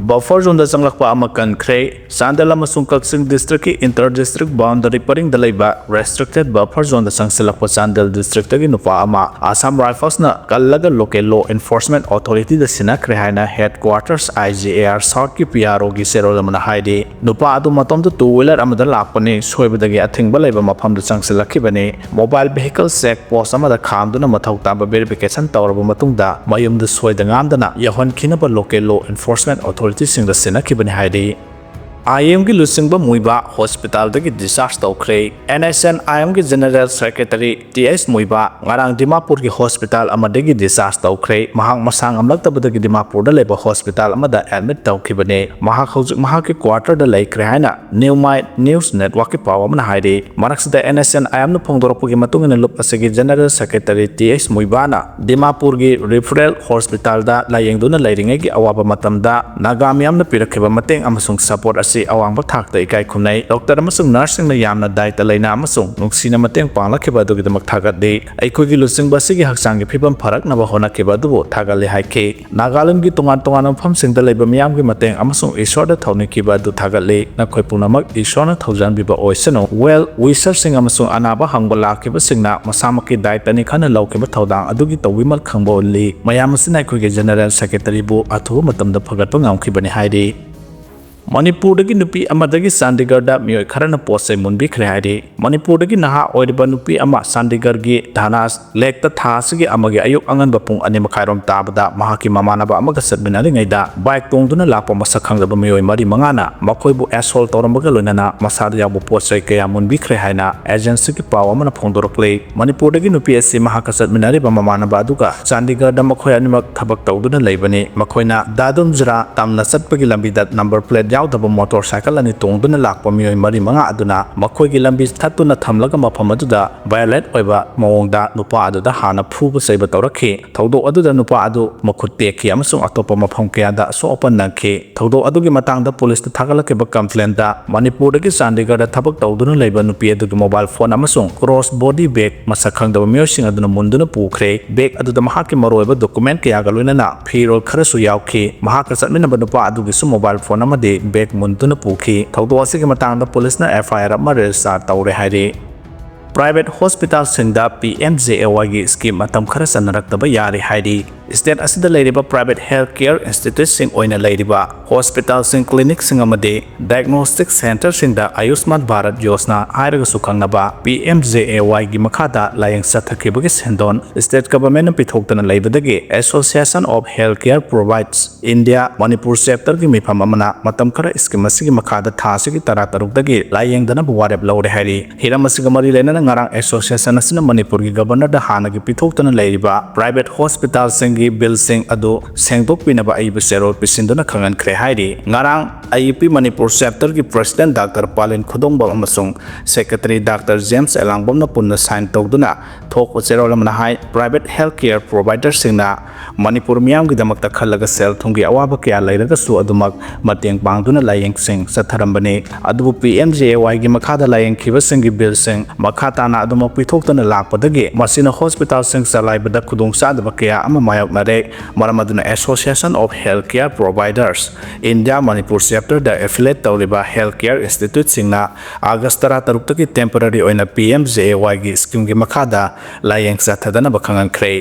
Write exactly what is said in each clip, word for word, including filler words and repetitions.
Buffer zone ꯗ ꯆꯪꯂꯛꯄ ꯑꯃ ꯀꯟꯈ꯭ꯔꯦ꯫ ꯆꯥꯟꯗꯦꯜ ꯑꯃꯁꯨꯡ ꯀꯛꯆꯤꯡ district ꯀꯤ inter district boundary ꯄꯔꯤꯡꯗ ꯂꯩꯕ restricted buffer zone ꯗ ꯆꯪꯁꯤꯜꯂꯛꯄ ꯆꯥꯟꯗꯦꯜ district ꯇꯒꯤ ꯅꯨꯄꯥ ꯑꯃ Assam Rifles ꯅ ꯀꯜꯂꯒ local law enforcement authority ꯗ ꯁꯤꯟꯅꯈ꯭ꯔꯦ ꯍꯥꯏꯅ headquarters I G A R South ꯀꯤ P R O ꯒꯤ ꯆꯦꯔꯣꯜ ꯑꯃꯅ ꯍꯥꯏꯔꯤ꯫ ꯅꯨꯄꯥ ꯑꯗꯨ ꯃꯇꯣꯝꯇ two wheeler ꯑꯃꯗ ꯂꯥꯛꯄꯅꯤ, ꯁꯣꯏꯕꯗꯒꯤ ꯑꯊꯤꯡꯕ ꯂꯩꯕ ꯃꯐꯝꯗ ꯆꯪꯁꯤꯜꯂꯛꯈꯤꯕꯅꯤ꯫ Mobile vehicle check post ꯑꯃꯗ ꯈꯥꯝꯗꯨꯅ ꯃꯊꯧ ꯇꯥꯕ verification ꯇꯧꯔꯕ ꯃꯇꯨꯡꯗ ꯃꯌꯨꯝꯗ ꯁꯣꯏꯗ ꯉꯥꯝꯗꯅ ꯌꯧꯍꯟꯈꯤꯅꯕ local law enforcement authority ꯁꯤꯡꯗ ꯁꯤꯟꯅꯈꯤꯕꯅꯤ ꯍꯥꯏꯔꯤ꯫ I M ꯒꯤ ꯂꯨꯆꯤꯡꯕ ꯃꯨꯏꯕꯥ hospital ꯗꯒꯤ discharge ꯇꯧꯈ꯭ꯔꯦ꯫ N S N I M ꯒꯤ General Secretary T H ꯃꯨꯏꯕꯥ ꯉꯔꯥꯡ ꯗꯤꯃꯥꯄꯨꯔꯒꯤ hospital ꯑꯃꯗꯒꯤ discharge ꯇꯧꯈ꯭ꯔꯦ꯫ ꯃꯍꯥꯛ ꯃꯁꯥ ꯉꯝꯂꯛꯇꯕꯗꯒꯤ ꯗꯤꯃꯥꯄꯨꯔꯗ ꯂꯩꯕ hospital ꯑꯃꯗ admit ꯇꯧꯈꯤꯕꯅꯤ꯫ ꯃꯍꯥꯛ ꯍꯧꯖꯤꯛ ꯃꯍꯥꯛꯀꯤ quarter ꯗ ꯂꯩꯈ꯭ꯔꯦ ꯍꯥꯏꯅ New Mind News Network ꯀꯤ ꯄꯥꯎ ꯑꯃꯅ ꯍꯥꯏꯔꯤ꯫ ꯃꯔꯛꯁꯤꯗ N S N I M ꯅ ꯐꯣꯡꯗꯣꯔꯛꯄꯒꯤ ꯃꯇꯨꯡ ꯏꯟꯅ ꯂꯨꯞ ꯑꯁꯤꯒꯤ General Secretary T H ꯃꯨꯏꯕꯥꯅ ꯗꯤꯃꯥꯄꯨꯔꯒꯤ referral hospital ꯗ ꯂꯥꯌꯦꯡꯗꯨꯅ ꯂꯩꯔꯤꯉꯩꯒꯤ ꯑꯋꯥꯕ ꯃꯇꯝꯗ ꯅꯥꯒꯥ ꯃꯤꯌꯥꯝꯅ ꯄꯤꯔꯛꯈꯤꯕ ꯃꯇꯦꯡ ꯑꯃꯁꯨꯡ support ꯑꯁꯤ ꯑꯋꯥꯡꯕ ꯊꯥꯛꯇ ꯏꯀꯥꯏ ꯈꯨꯝꯅꯩ꯫ Doctor ꯑꯃꯁꯨꯡ nurse ꯁꯤꯡꯅ ꯌꯥꯝꯅ ꯗꯥꯏꯇ ꯂꯩꯅ ꯑꯃꯁꯨꯡ ꯅꯨꯡꯁꯤꯅ ꯃꯇꯦꯡ ꯄꯥꯡꯂꯛꯈꯤꯕ ꯑꯗꯨꯒꯤꯗꯃꯛ ꯊꯥꯒꯠꯂꯤ꯫ ꯑꯩꯈꯣꯏꯒꯤ ꯂꯨꯆꯤꯡꯕ ꯑꯁꯤꯒꯤ ꯍꯛꯆꯥꯡꯒꯤ ꯐꯤꯕꯝ ꯐꯔꯛꯅꯕ ꯍꯣꯠꯅꯈꯤꯕ ꯑꯗꯨꯕꯨ ꯊꯥꯒꯠꯂꯤ ꯍꯥꯏꯈꯤ꯫ ꯅꯥꯒꯥꯂꯦꯟꯒꯤ ꯇꯣꯉꯥꯟ ꯇꯣꯉꯥꯟꯕ ꯃꯐꯝꯁꯤꯡꯗ ꯂꯩꯕ ꯃꯤꯌꯥꯝꯒꯤ ꯃꯇꯦꯡ ꯑꯃꯁꯨꯡ ꯏꯁꯣꯔꯗ ꯊꯧꯅꯤꯈꯤꯕ ꯑꯗꯨ ꯊꯥꯒꯠꯂꯤ꯫ ꯅꯈꯣꯏ ꯄꯨꯝꯅꯃꯛ ꯏꯁꯣꯔꯅ ꯊꯧꯖꯥꯟꯕꯤꯕ ꯑꯣꯏꯁꯅꯨ꯫ Well wisher ꯁꯤꯡ ꯑꯃꯁꯨꯡ ꯑꯅꯥꯕ ꯍꯪꯕ ꯂꯥꯛꯈꯤꯕꯁꯤꯡꯅ ꯃꯁꯥꯃꯛꯀꯤ ꯗꯥꯏꯇꯅꯤ ꯈꯟꯅ ꯂꯧꯈꯤꯕ ꯊꯧꯗꯥꯡ ꯑꯗꯨꯒꯤ ꯇꯧꯕꯤꯃꯜ ꯈꯪꯕ ꯎꯠꯂꯤ꯫ ꯃꯌꯥꯝ ꯑꯁꯤꯅ ꯑꯩꯈꯣꯏꯒꯤ General Secretary ꯕꯨ ꯑꯊꯨꯕ ꯃꯇꯝꯗ ꯐꯒꯠꯄ ꯉꯝꯈꯤꯕꯅꯤ ꯍꯥꯏꯔꯤ꯫ ꯃꯅꯤꯄꯨꯔꯗꯒꯤ ꯅꯨꯄꯤ ꯑꯃꯗꯒꯤ ꯆꯥꯟꯗꯤꯒꯔꯗ ꯃꯤꯑꯣꯏ ꯈꯔꯅ ꯄꯣꯠ ꯆꯩ ꯃꯨꯟꯕꯤꯈ꯭ꯔꯦ ꯍꯥꯏꯔꯤ꯫ ꯃꯅꯤꯄꯨꯔꯗꯒꯤ ꯅꯍꯥ ꯑꯣꯏꯔꯤꯕ ꯅꯨꯄꯤ ꯑꯃ ꯆꯥꯟꯗꯤꯒꯔꯒꯤ ꯙꯅꯥꯁ ꯂꯦꯛꯇ ꯊꯥ ꯑꯁꯤꯒꯤ ꯑꯃꯒꯤ ꯑꯌꯨꯛ ꯑꯉꯟꯕ ꯄꯨꯡ ꯑꯅꯤ ꯃꯈꯥꯏꯔꯣꯝ ꯇꯥꯕꯗ ꯃꯍꯥꯛꯀꯤ ꯃꯃꯥꯟꯅꯕ ꯑꯃꯒ ꯆꯠꯃꯤꯟꯅꯔꯤꯉꯩꯗ bike ꯇꯣꯡꯗꯨꯅ ꯂꯥꯛꯄ ꯃꯁꯛ ꯈꯪꯗꯕ ꯃꯤꯑꯣꯏ ꯃꯔꯤ ꯃꯉꯥꯅ ꯃꯈꯣꯏꯕꯨ assault ꯇꯧꯔꯝꯕꯒ ꯂꯣꯏꯅꯅ ꯃꯁꯥꯗ ꯌꯥꯎꯕ ꯄꯣꯠ ꯆꯩ ꯀꯌꯥ ꯃꯨꯟꯕꯤꯈ꯭ꯔꯦ ꯍꯥꯏꯅ agency ꯒꯤ ꯄꯥꯎ ꯑꯃꯅ ꯐꯣꯡꯗꯣꯔꯛꯂꯤ꯫ ꯃꯅꯤꯄꯨꯔꯗꯒꯤ ꯅꯨꯄꯤ ꯑꯁꯤ ꯃꯍꯥꯛꯀ ꯆꯠꯃꯤꯟꯅꯔꯤꯕ ꯃꯃꯥꯟꯅꯕ ꯑꯗꯨꯒ ꯆꯥꯟꯗꯤꯒꯔꯗ ꯃꯈꯣꯏ ꯑꯅꯤꯃꯛ ꯊꯕꯛ ꯇꯧꯗꯨꯅ ꯂꯩꯕꯅꯤ꯫ ꯃꯈꯣꯏꯅ ꯗꯥꯗꯨꯝꯖꯔꯥ ꯇꯝꯅ ꯆꯠꯄꯒꯤ ꯂꯝꯕꯤꯗ number plate ꯌꯥꯎꯗꯕ ꯃꯣꯇꯣꯔ ꯁꯥꯏꯀꯜ ꯑꯅꯤ ꯇꯣꯡꯗꯨꯅ ꯂꯥꯛꯄ ꯃꯤꯑꯣꯏ ꯃꯔꯤ ꯃꯉꯥ ꯑꯗꯨꯅ ꯃꯈꯣꯏꯒꯤ ꯂꯝꯕꯤ ꯊꯠꯇꯨꯅ ꯊꯝꯂꯒ ꯃꯐꯝ ꯑꯗꯨꯗ violent ꯑꯣꯏꯕ ꯃꯑꯣꯡꯗ ꯅꯨꯄꯥ ꯑꯗꯨꯗ ꯍꯥꯟꯅ ꯐꯨꯕ ꯆꯩꯕ ꯇꯧꯔꯛꯈꯤ꯫ ꯊꯧꯗꯣꯛ ꯑꯗꯨꯗ ꯅꯨꯄꯥ ꯑꯗꯨ ꯃꯈꯨꯠ ꯇꯦꯛꯈꯤ ꯑꯃꯁꯨꯡ ꯑꯇꯣꯞꯄ ꯃꯐꯝ ꯀꯌꯥꯗ ꯑꯁꯣꯛ ꯑꯄꯟ ꯅꯪꯈꯤ꯫ ꯊꯧꯗꯣꯛ ꯑꯗꯨꯒꯤ ꯃꯇꯥꯡꯗ ꯄꯨꯂꯤꯁꯇ ꯊꯥꯒꯠꯂꯛꯈꯤꯕ complaintꯗ ꯃꯅꯤꯄꯨꯔꯗꯒꯤ ꯆꯥꯟꯗꯤꯒꯔꯗ ꯊꯕꯛ ꯇꯧꯗꯨꯅ ꯂꯩꯕ ꯅꯨꯄꯤ ꯑꯗꯨꯒꯤ mobile phone ꯑꯃꯁꯨꯡ cross body bag ꯃꯁꯛ ꯈꯪꯗꯕ ꯃꯤꯑꯣꯏꯁꯤꯡ ꯑꯗꯨꯅ ꯃꯨꯟꯗꯨꯅ ꯄꯨꯈ꯭ꯔꯦ꯫ Bag ꯑꯗꯨꯗ ꯃꯍꯥꯛꯀꯤ ꯃꯔꯨꯑꯣꯏꯕ document ꯀꯌꯥꯒ ꯂꯣꯏꯅꯅ ꯐꯤꯔꯣꯜ ꯈꯔꯁꯨ ꯌꯥꯎꯈꯤ꯫ ꯃꯍꯥꯛꯀ ꯆꯠꯃꯤꯟꯅꯕ ꯅꯨꯄꯥ ꯑꯗꯨꯒꯤꯁꯨ mobile phone ꯑꯃꯗꯤ bag ꯃꯨꯟꯗꯨꯅ ꯄꯨꯈꯤ꯫ ꯊꯧꯗꯣꯛ ꯑꯁꯤꯒꯤ ꯃꯇꯥꯡꯗ ꯄꯨꯂꯤꯁꯅ FIR ꯑꯃ register ꯇꯧꯔꯦ ꯍꯥꯏꯔꯤ꯫ Private hospitalꯁꯤꯡꯗ PMJAYꯒꯤ scheme ꯃꯇꯝ ꯈꯔ ꯆꯟꯅꯔꯛꯇꯕ ꯌꯥꯔꯤ ꯍꯥꯏꯔꯤ꯫ State ꯑꯁꯤꯗ ꯂꯩꯔꯤꯕ private health care instituteꯁꯤꯡ ꯑꯣꯏꯅ ꯂꯩꯔꯤꯕ hospitalꯁꯤꯡ, clinicꯁꯤꯡ ꯑꯃꯗꯤ diagnostic centreꯁꯤꯡꯗ Ayushman Bharat Yojana ꯍꯥꯏꯔꯒꯁꯨ ꯈꯪꯅꯕ PMJAYꯒꯤ ꯃꯈꯥꯗ ꯂꯥꯌꯦꯡ ꯆꯠꯊꯈꯤꯕꯒꯤ ꯁꯦꯟꯗꯣꯟ state governmentꯅ ꯄꯤꯊꯣꯛꯇꯅ ꯂꯩꯕꯗꯒꯤ Association of Healthcare Providers India Manipur chapterꯒꯤ ꯃꯤꯐꯝ ꯑꯃꯅ ꯃꯇꯝ ꯈꯔ scheme ꯑꯁꯤꯒꯤ ꯃꯈꯥꯗ ꯊꯥ ꯑꯁꯤꯒꯤ ꯇꯔꯥ ꯇꯔꯨꯛꯇꯒꯤ ꯂꯥꯌꯦꯡꯗꯅꯕ ꯋꯥꯔꯦꯞ ꯂꯧꯔꯦ ꯍꯥꯏꯔꯤ꯫ ꯍꯤꯔꯝ ꯑꯁꯤꯒ ꯃꯔꯤ ꯂꯩꯅꯅ ꯉꯔꯥꯡ association ꯑꯁꯤꯅ ꯃꯅꯤꯄꯨꯔꯒꯤ governorꯗ ꯍꯥꯟꯅꯒꯤ ꯄꯤꯊꯣꯛꯇꯨꯅ ꯂꯩꯔꯤꯕ private hospitalꯁꯤꯡꯒꯤ billꯁꯤꯡ ꯑꯗꯨ ꯁꯦꯡꯗꯣꯛꯄꯤꯅꯕ ꯑꯏꯕ ꯆꯦꯔꯣꯜ ꯄꯤꯁꯤꯟꯗꯨꯅ ꯈꯪꯍꯟꯈ꯭ꯔꯦ ꯍꯥꯏꯔꯤ꯫ ꯉꯔꯥꯡ IUP ꯃꯅꯤꯄꯨꯔ chapterꯒꯤ president Doctor ꯄꯥꯂꯤꯟ ꯈꯨꯗꯣꯡꯕꯝ ꯑꯃꯁꯨꯡ secretary Doctor James ꯑꯦꯂꯥꯡꯕꯝꯅ ꯄꯨꯟꯅ sign ꯇꯧꯗꯨꯅ ꯊꯣꯛꯄ ꯆꯦꯔꯣꯜ ꯑꯃꯅ ꯍꯥꯏ, private health care providerꯁꯤꯡꯅ ꯃꯅꯤꯄꯨꯔ ꯃꯤꯌꯥꯝꯒꯤꯗꯃꯛꯇ ꯈꯜꯂꯒ ꯁꯦꯜ ꯊꯨꯝꯒꯤ ꯑꯋꯥꯕ ꯀꯌꯥ ꯂꯩꯔꯒꯁꯨ ꯑꯗꯨꯃꯛ ꯃꯇꯦꯡ ꯄꯥꯡꯗꯨꯅ ꯂꯥꯌꯦꯡꯁꯤꯡ ꯆꯠꯊꯔꯝꯕꯅꯤ꯫ ꯑꯗꯨꯕꯨ PMJAYꯒꯤ ꯃꯈꯥꯗ ꯂꯥꯌꯦꯡꯈꯤꯕꯁꯤꯡꯒꯤ billꯁꯤꯡ ꯃꯈꯥ ꯇꯥꯅ ꯑꯗꯨꯃꯛ ꯄꯤꯊꯣꯛꯇꯅ ꯂꯥꯛꯄꯗꯒꯤ ꯃꯁꯤꯅ hospitalꯁꯤꯡ ꯆꯂꯥꯏꯕꯗ ꯈꯨꯗꯣꯡꯆꯥꯗꯕ ꯀꯌꯥ ꯑꯃ ꯃꯥꯌꯣꯛꯅꯔꯦ꯫ ꯃꯔꯝ ꯑꯗꯨꯅ Association of Healthcare Providers India Manipur chapterꯗ affiliate ꯇꯧꯔꯤꯕ health care instituteꯁꯤꯡꯅ August ꯇꯔꯥ ꯇꯔꯨꯛꯇꯒꯤ temporary ꯑꯣꯏꯅ PMJAYꯒꯤ schemeꯒꯤ ꯃꯈꯥꯗ ꯂꯥꯌꯦꯡ ꯆꯠꯊꯗꯅꯕ ꯈꯪꯍꯟꯈ꯭ꯔꯦ꯫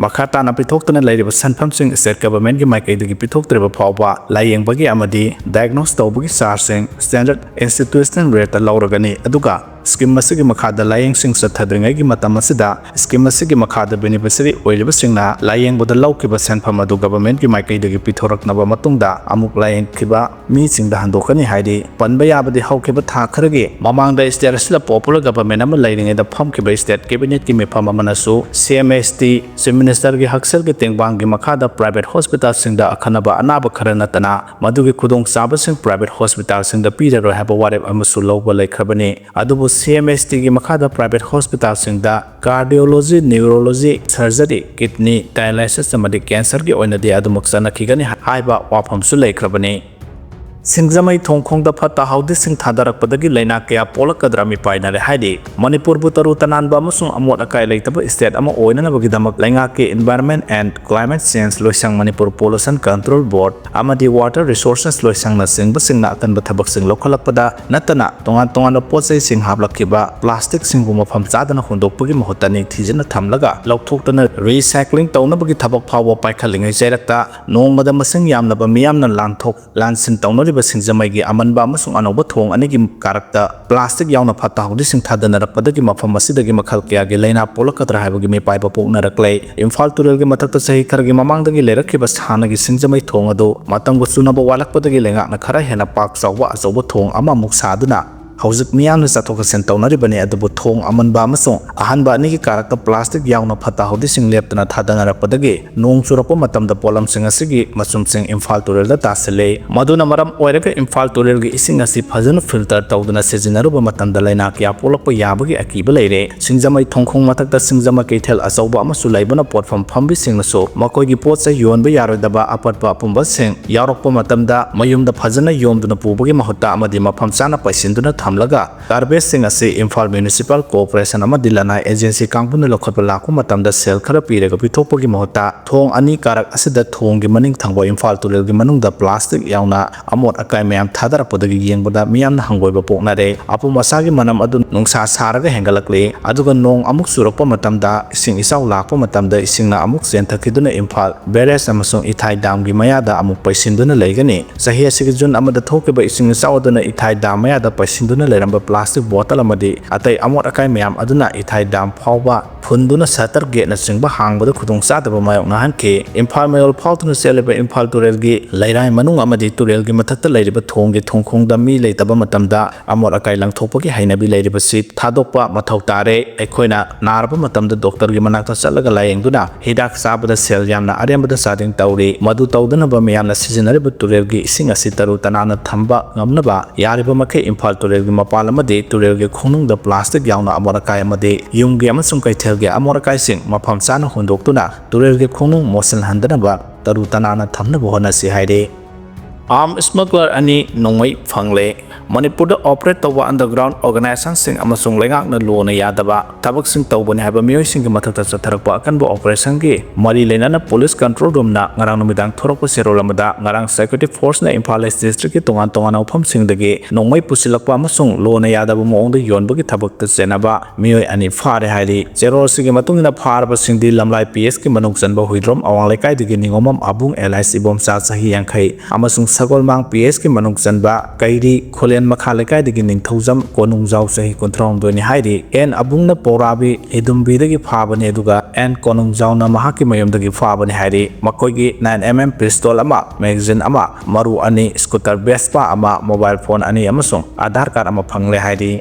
ꯃꯈꯥ ꯇꯥꯅ ꯄꯤꯊꯣꯛꯇꯨꯅ ꯂꯩꯔꯤꯕ ꯁꯦꯟꯐꯝꯁꯤꯡ state governmentꯒꯤ ꯃꯥꯏꯀꯩꯗꯒꯤ ꯄꯤꯊꯣꯛꯇ꯭ꯔꯤꯕ ꯐꯥꯎꯕ ꯂꯥꯌꯦꯡꯕꯒꯤ ꯑꯃꯗꯤ diagnose ꯇꯧꯕꯒꯤ chargeꯁꯤꯡ standard institutional rateꯇ ꯂꯧꯔꯒꯅꯤ, ꯑꯗꯨꯒ ꯁ꯭ꯀꯤꯝ ꯑꯁꯤꯒꯤ ꯃꯈꯥꯗ ꯂꯥꯌꯦꯡꯁꯤꯡ ꯆꯠꯊꯗ꯭ꯔꯤꯉꯩꯒꯤ ꯃꯇꯝ ꯑꯁꯤꯗ ꯁ꯭ꯀꯤꯝ ꯑꯁꯤꯒꯤ ꯃꯈꯥꯗ ꯕꯦꯅꯤꯐꯤꯁꯔꯤ ꯑꯣꯏꯔꯤꯕꯁꯤꯡꯅ ꯂꯥꯌꯦꯡꯕꯗ ꯂꯧꯈꯤꯕ ꯁꯦꯟꯐꯝ ꯑꯗꯨ ꯒꯚꯔꯟꯃꯦꯟꯠꯀꯤ ꯃꯥꯏꯀꯩꯗꯒꯤ ꯄꯤꯊꯣꯔꯛꯅꯕ ꯃꯇꯨꯡꯗ ꯑꯃꯨꯛ ꯂꯥꯌꯦꯡꯈꯤꯕ ꯃꯤꯁꯤꯡꯗ ꯍꯟꯗꯣꯛꯀꯅꯤ ꯍꯥꯏꯔꯤ꯫ ꯄꯟꯕ ꯌꯥꯕꯗꯤ ꯍꯧꯈꯤꯕ ꯊꯥ ꯈꯔꯒꯤ ꯃꯃꯥꯡꯗ ꯁ꯭ꯇꯦꯠ ꯑꯁꯤꯗ ꯄꯣꯄꯨꯂꯔ ꯒꯚꯔꯟꯃꯦꯟꯠ ꯑꯃ ꯂꯩꯔꯤꯉꯩꯗ ꯐꯝꯈꯤꯕ ꯁ꯭ꯇꯦꯠ ꯀꯦꯕꯤꯅꯦꯠꯀꯤ ꯃꯤꯐꯝ ꯑꯃꯅꯁꯨ ꯁꯤ ꯑꯦꯝ ꯑꯦꯁ ꯇꯤ ꯆꯤꯐ ꯃꯤꯅꯤꯁꯇꯔꯒꯤ ꯍꯛꯁꯦꯜꯒꯤ ꯇꯦꯡꯕꯥꯡꯒꯤ ꯃꯈꯥꯗ ꯄ꯭ꯔꯥꯏꯚꯦꯠ ꯍꯣꯁꯄꯤꯇꯥꯜꯁꯤꯡꯗ ꯑꯈꯟꯅꯕ ꯑꯅꯥꯕ ꯈꯔ ꯅꯠꯇꯅ ꯃꯗꯨꯒꯤ ꯈꯨꯗꯣꯡꯆꯥꯕꯁꯤꯡ ꯄ꯭ꯔꯥꯏꯚꯦꯠ ꯍꯣꯁꯄꯤꯇꯥꯜꯁꯤꯡꯗ ꯄꯤꯔꯔꯣꯏ ꯍꯥꯏꯕ ꯋꯥꯔꯦꯞ ꯑꯃꯁꯨ ꯂꯧꯕ ꯂꯩꯈ꯭ꯔꯕꯅꯤ꯫ ꯑꯗꯨꯕꯨ ꯁꯤ ꯑꯦꯝ ꯑꯦꯁ ꯇꯤꯒꯤ ꯃꯈꯥꯗ ꯄ꯭ꯔꯥꯏꯚꯦꯠ ꯍꯣꯁꯄꯤꯇꯥꯜꯁꯤꯡꯗ cardiology, neurology, surgery, kidney, dialysis ꯑꯃꯗꯤ ꯀꯦꯟꯁꯔꯒꯤ ꯑꯣꯏꯅꯗꯤ ꯑꯗꯨꯃꯛ ꯆꯠꯅꯈꯤꯒꯅꯤ ꯍꯥꯏꯕ ꯋꯥꯐꯝꯁꯨ ꯂꯩꯈ꯭ꯔꯕꯅꯤ꯫ ꯁꯤꯡꯖꯃꯩ ꯊꯣꯡꯈꯣꯡꯗ ꯐꯠꯇ ꯍꯥꯎꯗꯤꯁꯤꯡ ꯊꯥꯗꯔꯛꯄꯗꯒꯤ ꯂꯩꯅꯥ ꯀꯌꯥ ꯄꯣꯛꯂꯛꯀꯗ꯭ꯔꯥ ꯃꯤꯄꯥꯏꯅꯔꯦ ꯍꯥꯏꯔꯤ꯫ ꯃꯅꯤꯄꯨꯔꯕꯨ ꯇꯔꯨ ꯇꯅꯥꯟꯕ ꯑꯃꯁꯨꯡ ꯑꯃꯣꯠ ꯑꯀꯥꯏ ꯂꯩꯇꯕ ꯁ꯭ꯇꯦꯠ ꯑꯃ ꯑꯣꯏꯅꯅꯕꯒꯤꯗꯃꯛ ꯂꯩꯉꯥꯛꯀꯤ Environment and Climate Change ꯂꯣꯏꯁꯪ, Manipur Pollution Control Board ꯑꯃꯗꯤ Water Resources ꯂꯣꯏꯁꯪꯅꯆꯤꯡꯕꯁꯤꯡꯅ ꯑꯀꯟꯕ ꯊꯕꯛꯁꯤꯡ ꯂꯧꯈꯠꯂꯛꯄꯗ ꯅꯠꯇꯅ ꯇꯣꯉꯥꯟ ꯇꯣꯉꯥꯟꯕ ꯄꯣꯠ ꯆꯩꯁꯤꯡ ꯍꯥꯞꯂꯛꯈꯤꯕ ꯄ꯭ꯂꯥꯁꯇꯤꯛꯁꯤꯡꯕꯨ ꯃꯐꯝ ꯆꯥꯗꯅ ꯍꯨꯟꯗꯣꯛꯄꯒꯤ ꯃꯍꯨꯠꯇ ꯅꯤꯡꯊꯤꯖꯅ ꯊꯝꯂꯒ ꯂꯧꯊꯣꯛꯇꯅ recycling ꯇꯧꯅꯕꯒꯤ ꯊꯕꯛ ꯐꯥꯎꯕ ꯄꯥꯏꯈꯠꯂꯤꯉꯩ ꯆꯩꯔꯛꯇ ꯅꯣꯡꯃꯗ ꯃꯁꯤꯡ ꯌꯥꯝꯂꯕ ꯃꯤꯌꯥꯝꯅ ꯂꯥꯟꯊꯣꯛ ꯂꯥꯟꯁꯤꯟ ꯇꯧꯅꯔꯤꯕ ꯁꯤꯡꯖꯃꯩꯒꯤ ꯑꯃꯟꯕ ꯑꯃꯁꯨꯡ ꯑꯅꯧꯕ ꯊꯣꯡ ꯑꯅꯤꯒꯤ ꯀꯥꯔꯛꯇ ꯄ꯭ꯂꯥꯁꯇꯤꯛ ꯌꯥꯎꯅ ꯐꯠꯇ ꯍꯥꯎꯗꯤꯁꯤꯡ ꯊꯥꯗꯅꯔꯛꯄꯗꯒꯤ ꯃꯐꯝ ꯑꯁꯤꯗꯒꯤ ꯃꯈꯜ ꯀꯌꯥꯒꯤ ꯂꯩꯅꯥ ꯄꯣꯛꯂꯛꯀꯗ꯭ꯔꯥ ꯍꯥꯏꯕꯒꯤ ꯃꯤꯄꯥꯏꯕ ꯄꯣꯛꯅꯔꯛꯂꯦ꯫ ꯏꯝꯐꯥꯜ ꯇꯨꯔꯦꯜꯒꯤ ꯃꯊꯛꯇ ꯆꯍꯤ ꯈꯔꯒꯤ ꯃꯃꯥꯡꯗꯒꯤ ꯂꯩꯔꯛꯈꯤꯕ ꯍꯥꯟꯅꯒꯤ ꯁꯤꯡꯖꯃꯩ ꯊꯣꯡ ꯑꯗꯨ ꯃꯇꯝꯒ ꯆꯨꯅꯕ ꯋꯥꯠꯂꯛꯄꯗꯒꯤ ꯂꯩꯉꯥꯛꯅ ꯈꯔ ꯍꯦꯟꯅ ꯄꯥꯛ ꯆꯥꯎꯕ ꯑꯆꯧꯕ ꯊꯣꯡ ꯑꯃꯃꯨꯛ ꯁꯥꯗꯨꯅ ꯍꯧꯖꯤꯛ ꯃꯤꯌꯥꯝꯅ ꯆꯠꯊꯣꯛ ꯆꯠꯁꯤꯟ ꯇꯧꯅꯔꯤꯕꯅꯤ꯫ ꯑꯗꯨꯕꯨ ꯊꯣꯡ ꯑꯃꯟꯕ ꯑꯃꯁꯨꯡ ꯑꯍꯥꯟꯕ ꯑꯅꯤꯒꯤ ꯀꯥꯔꯛꯇ ꯄ꯭ꯂꯥꯁꯇꯤꯛ ꯌꯥꯎꯅ ꯐꯠꯇ ꯍꯥꯎꯗꯤꯁꯤꯡ ꯂꯦꯞꯇꯅ ꯊꯥꯗꯅꯔꯛꯄꯗꯒꯤ ꯅꯣꯡ ꯆꯨꯔꯛꯄ ꯃꯇꯝꯗ ꯄꯣꯠꯂꯝꯁꯤꯡ ꯑꯁꯤꯒꯤ ꯃꯆꯨꯝꯁꯤꯡ ꯏꯝꯐꯥꯜ ꯇꯨꯔꯦꯜꯗ ꯇꯥꯁꯤꯜꯂꯦ꯫ ꯃꯗꯨꯅ ꯃꯔꯝ ꯑꯣꯏꯔꯒ ꯏꯝꯐꯥꯜ ꯇꯨꯔꯦꯜꯒꯤ ꯏꯁꯤꯡ ꯑꯁꯤ ꯐꯖꯅ ꯐꯤꯜꯇꯔ ꯇꯧꯗꯨꯅ ꯁꯤꯖꯤꯟꯅꯔꯨꯕ ꯃꯇꯝꯗ ꯂꯩꯅꯥ ꯀꯌꯥ ꯄꯣꯛꯂꯛꯄ ꯌꯥꯕꯒꯤ ꯑꯀꯤꯕ ꯂꯩꯔꯦ꯫ ꯁꯤꯡꯖꯃꯩ ꯊꯣꯡꯈꯣꯡ ꯃꯊꯛꯇ ꯁꯤꯡꯖꯃꯩ ꯀꯩꯊꯦꯜ ꯑꯆꯧꯕ ꯑꯃꯁꯨ ꯂꯩꯕꯅ ꯄꯣꯠꯐꯝ ꯐꯝꯕꯤꯁꯤꯡꯅꯁꯨ ꯃꯈꯣꯏꯒꯤ ꯄꯣꯠ ꯆꯩ ꯌꯣꯟꯕ ꯌꯥꯔꯣꯏꯗꯕ ꯑꯄꯠꯄ ꯑꯄꯨꯝꯕꯁꯤꯡ ꯌꯥꯎꯔꯛꯄ ꯃꯇꯝꯗ ꯃꯌꯨꯝꯗ ꯐꯖꯅ ꯌꯣꯝꯗꯨꯅ ꯄꯨꯕꯒꯤ ꯃꯍꯨꯠꯇ ꯑꯃꯗꯤ ꯃꯐꯝ ꯆꯥꯅ ꯄꯩꯁꯤꯟꯗꯨꯅ ꯊꯝꯂꯒ ꯒꯥꯔꯕꯦꯖꯁꯤꯡ ꯑꯁꯤ ꯏꯝꯐꯥꯜ ꯃ꯭ꯌꯨꯅꯤꯁꯤꯄꯥꯜ ꯀꯣꯔꯄꯣꯔꯦꯁꯟ ꯑꯃꯗꯤ ꯂꯅꯥꯏ ꯑꯦꯖꯦꯟꯁꯤ ꯀꯥꯡꯕꯨꯅ ꯂꯧꯈꯠꯄ ꯂꯥꯛꯄ ꯃꯇꯝꯗ ꯁꯦꯜ ꯈꯔ ꯄꯤꯔꯒ ꯄꯤꯊꯣꯛꯄꯒꯤ ꯃꯍꯨꯠꯇ ꯊꯣꯡ ꯑꯅꯤ ꯀꯥꯔꯛ ꯑꯁꯤꯗ ꯊꯣꯡꯒꯤ ꯃꯅꯤꯡ ꯊꯪꯕ ꯏꯝꯐꯥꯜ ꯇꯨꯔꯦꯜꯒꯤ ꯃꯅꯨꯡꯗ ꯄ꯭ꯂꯥꯁꯇꯤꯛ ꯌꯥꯎꯅ ꯑꯃꯣꯠ ꯑꯀꯥꯏ ꯃꯌꯥꯝ ꯊꯥꯗꯔꯛꯄꯗꯒꯤ ꯌꯦꯡꯕꯗ ꯃꯤꯌꯥꯝꯅ ꯍꯪꯒꯣꯏꯕ ꯄꯣꯛꯅꯔꯦ꯫ ꯑꯄꯨꯝ ꯑꯁꯥꯒꯤ ꯃꯅꯝ ꯑꯗꯨ ꯅꯨꯡꯁꯥ ꯁꯥꯔꯒ ꯍꯦꯟꯒꯠꯂꯛꯂꯤ꯫ ꯑꯗꯨꯒ ꯅꯣꯡ ꯑꯃꯨꯛ ꯆꯨꯔꯛꯄ ꯃꯇꯝꯗ, ꯏꯁꯤꯡ ꯏꯆꯥꯎ ꯂꯥꯛꯄ ꯃꯇꯝꯗ ꯏꯁꯤꯡꯅ ꯑꯃꯨꯛ ꯆꯦꯟꯊꯈꯤꯗꯨꯅ ꯏꯝꯐꯥꯜ ꯕꯦꯔꯦꯖ ꯑꯃꯁꯨꯡ ꯏꯊꯥꯏ ꯗꯥꯝꯒꯤ ꯃꯌꯥꯗ ꯑꯃꯨꯛ ꯄꯩꯁꯤꯟꯗꯨꯅ ꯂꯩꯒꯅꯤ꯫ ꯆꯍꯤ ꯑꯁꯤꯒꯤ ꯖꯨꯟ ꯑꯃꯗ ꯊꯣꯛꯈꯤꯕ ꯏꯁꯤꯡ ꯏꯆꯥꯎ ꯑꯗꯨꯅ ꯏꯊꯥꯏ ꯗꯥꯝ ꯃꯌꯥꯗ ꯄꯩꯁꯤꯟꯗꯨꯅ ꯂꯩꯔꯝꯕ ꯄ꯭ꯂꯥꯁꯇꯤꯛ ꯕꯣꯇꯜ ꯑꯃꯗꯤ ꯑꯇꯩ ꯑꯃꯣꯠ ꯑꯀꯥꯏ ꯃꯌꯥꯝ ꯑꯗꯨꯅ ꯏꯊꯥꯏ ꯗꯥꯝ ꯐꯥꯎꯕ ꯐꯨꯟꯗꯨꯅ ꯁꯇꯔ ꯒꯦꯠꯅꯆꯤꯡꯕ ꯍꯥꯡꯕꯗ ꯈꯨꯗꯣꯡꯆꯥꯗꯕ ꯃꯥꯌꯣꯛꯅꯍꯟꯈꯤ꯫ ꯏꯝꯐꯥꯜ ꯃꯌꯣꯜ ꯐꯥꯎꯗꯨꯅ ꯆꯦꯜꯂꯤꯕ ꯏꯝꯐꯥꯜ ꯇꯨꯔꯦꯜꯒꯤ ꯂꯩꯔꯥꯏ ꯃꯅꯨꯡ ꯑꯃꯗꯤ ꯇꯨꯔꯦꯜꯒꯤ ꯃꯊꯛꯇ ꯂꯩꯔꯤꯕ ꯊꯣꯡꯒꯤ ꯊꯣꯡꯈꯣꯡꯗ ꯃꯤ ꯂꯩꯇꯕ ꯃꯇꯝꯗ ꯑꯃꯣꯠ ꯑꯀꯥꯏ ꯂꯪꯊꯣꯛꯄꯒꯤ ꯍꯩꯅꯕꯤ ꯂꯩꯔꯤꯕꯁꯤ ꯊꯥꯗꯣꯛꯄ ꯃꯊꯧ ꯇꯥꯔꯦ꯫ ꯑꯩꯈꯣꯏꯅ ꯅꯥꯔꯕ ꯃꯇꯝꯗ ꯗꯣꯛꯇꯔꯒꯤ ꯃꯅꯥꯛꯇ ꯆꯠꯂꯒ ꯂꯥꯌꯦꯡꯗꯨꯅ ꯍꯤꯗꯥꯛ ꯆꯥꯕꯗ ꯁꯦꯜ ꯌꯥꯝꯅ ꯑꯔꯦꯝꯕꯗ ꯆꯥꯗꯤꯡ ꯇꯧꯔꯤ꯫ ꯃꯗꯨ ꯇꯧꯗꯅꯕ ꯃꯤꯌꯥꯝꯅ ꯁꯤꯖꯤꯟꯅꯔꯤꯕ ꯇꯨꯔꯦꯜꯒꯤ ꯏꯁꯤꯡ ꯑꯁꯤ ꯇꯔꯨ ꯇꯅꯥꯟꯅ ꯊꯝꯕ ꯉꯝꯅꯕ ꯌꯥꯔꯤꯕ ꯃꯈꯩ ꯏꯝꯐꯥꯜ ꯇꯨꯔꯦꯜꯒꯤ ꯃꯄꯥꯟ ꯑꯃꯗꯤ ꯇꯨꯔꯦꯜꯒꯤ ꯈꯣꯡꯅꯨꯡꯗ ꯄ꯭ꯂꯥꯁꯇꯤꯛ ꯌꯥꯎꯅ ꯑꯃꯣꯠ ꯑꯀꯥꯏ ꯑꯃꯗꯤ ꯌꯨꯝꯒꯤ ꯑꯃꯁꯨꯡ ꯀꯩꯊꯦꯜꯒꯤ ꯑꯃꯣꯠ ꯑꯀꯥꯏꯁꯤꯡ ꯃꯐꯝ ꯆꯥꯅ ꯍꯨꯟꯗꯣꯛꯇꯨꯅ ꯇꯨꯔꯦꯜꯒꯤ ꯈꯣꯡꯅꯨꯡ ꯃꯣꯠꯁꯤꯟꯍꯟꯗꯅꯕ ꯇꯔꯨ ꯇꯅꯥꯟꯅ ꯊꯝꯅꯕ ꯍꯣꯠꯅꯁꯤ ꯍꯥꯏꯔꯤ꯫ ꯑꯥꯔꯝ ꯁ꯭ꯃꯒꯂꯔ ꯑꯅꯤ ꯅꯣꯡꯃꯩ ꯐꯪꯂꯦ꯫ ꯃꯅꯤꯄꯨꯔꯗ ꯑꯣꯄꯔꯦꯠ ꯇꯧꯕ ꯑꯟꯗꯔꯒ꯭ꯔꯥꯎꯟ ꯑꯣꯔꯒꯅꯥꯏꯖꯦꯁꯟꯁꯤꯡ ꯑꯃꯁꯨꯡ ꯂꯩꯉꯥꯛꯅ ꯂꯨꯅ ꯌꯥꯗꯕ ꯊꯕꯛꯁꯤꯡ ꯇꯧꯕꯅꯤ ꯍꯥꯏꯕ ꯃꯤꯑꯣꯏꯁꯤꯡꯒꯤ ꯃꯊꯛꯇ ꯆꯠꯊꯔꯛꯄ ꯑꯀꯟꯕ ꯑꯣꯄꯔꯦꯁꯟꯒꯤ ꯃꯔꯤ ꯂꯩꯅꯅ ꯄꯨꯂꯤꯁ ꯀꯟꯇ꯭ꯔꯣꯜ ꯔꯨꯝꯅ ꯉꯔꯥꯡ ꯅꯨꯃꯤꯗꯥꯡ ꯊꯣꯔꯛꯄ ꯆꯦꯔꯣꯜ ꯑꯃꯗ ꯉꯔꯥꯡ ꯁꯦꯀ꯭ꯌꯨꯔꯤꯇꯤ ꯐꯣꯔꯁꯅ ꯏꯝꯐꯥꯜ ꯏꯁ ꯗꯤꯁꯇ꯭ꯔꯤꯛꯀꯤ ꯇꯣꯉꯥꯟ ꯇꯣꯉꯥꯟꯕ ꯃꯐꯝꯁꯤꯡꯗꯒꯤ ꯅꯣꯡꯃꯩ ꯄꯨꯁꯤꯜꯂꯛꯄ ꯑꯃꯁꯨꯡ ꯂꯨꯅ ꯌꯥꯗꯕ ꯃꯑꯣꯡꯗ ꯌꯣꯟꯕꯒꯤ ꯊꯕꯛꯇ ꯆꯦꯟꯅꯕ ꯃꯤꯑꯣꯏ ꯑꯅꯤ ꯐꯥꯔꯦ ꯍꯥꯏꯔꯤ꯫ ꯆꯦꯔꯣꯜꯁꯤꯒꯤ ꯃꯇꯨꯡ ꯏꯟꯅ ꯐꯥꯔꯕꯁꯤꯡꯗꯤ ꯂꯝꯂꯥꯏ ꯄꯤ ꯑꯦꯁꯀꯤ ꯃꯅꯨꯡ ꯆꯟꯕ ꯍꯨꯏꯗ꯭ꯔꯣꯝ ꯑꯋꯥꯡ ꯂꯩꯀꯥꯏꯗꯒꯤ ꯅꯤꯉꯣꯝꯕꯝ ꯑꯕꯨꯡ ꯑꯦꯂꯥꯏꯁ ꯏꯕꯣꯝꯆꯥ ꯆꯍꯤ ꯌꯥꯡꯈꯩ ꯑꯃꯁꯨꯡ ꯁꯒꯣꯜꯃꯥꯡ ꯄꯤ ꯑꯦꯁꯀꯤ ꯃꯅꯨꯡ ꯆꯟꯕ ꯀꯩꯔꯤ ꯈꯨꯂꯦꯟ ꯃꯈꯥ ꯂꯩꯀꯥꯏꯗꯒꯤ ꯅꯤꯡꯊꯧꯖꯝ ꯀꯣꯅꯨꯡꯖꯥꯎ ꯆꯍꯤ ꯀꯨꯟꯊ꯭ꯔꯥꯍꯨꯝꯗꯣꯏꯅꯤ ꯍꯥꯏꯔꯤ꯫ ꯑꯦꯟ ꯑꯕꯨꯡꯅ ꯄꯧꯔꯥꯕꯤ ꯍꯤꯗꯨꯝꯕꯤꯗꯒꯤ ꯐꯥꯕꯅꯤ, ꯑꯗꯨꯒ ꯑꯦꯟ ꯀꯣꯅꯨꯡꯖꯥꯎꯅ ꯃꯍꯥꯛꯀꯤ ꯃꯌꯨꯝꯗꯒꯤ ꯐꯥꯕꯅꯤ ꯍꯥꯏꯔꯤ꯫ ꯃꯈꯣꯏꯒꯤ ꯅꯥꯏꯟ ꯑꯦꯝ ꯑꯦꯝ ꯄꯤꯁꯇꯣꯜ ꯑꯃ, ꯃꯦꯒꯥꯖꯤꯟ ꯑꯃ, ꯃꯔꯨ ꯑꯅꯤ, ꯁ꯭ꯀꯨꯇꯔ ꯕꯦꯁꯄꯥ ꯑꯃ, ꯃꯣꯕꯥꯏꯜ ꯐꯣꯟ ꯑꯅꯤ ꯑꯃꯁꯨꯡ ꯑꯙꯥꯔ ꯀꯥꯔꯗ ꯑꯃ ꯐꯪꯂꯦ ꯍꯥꯏꯔꯤ꯫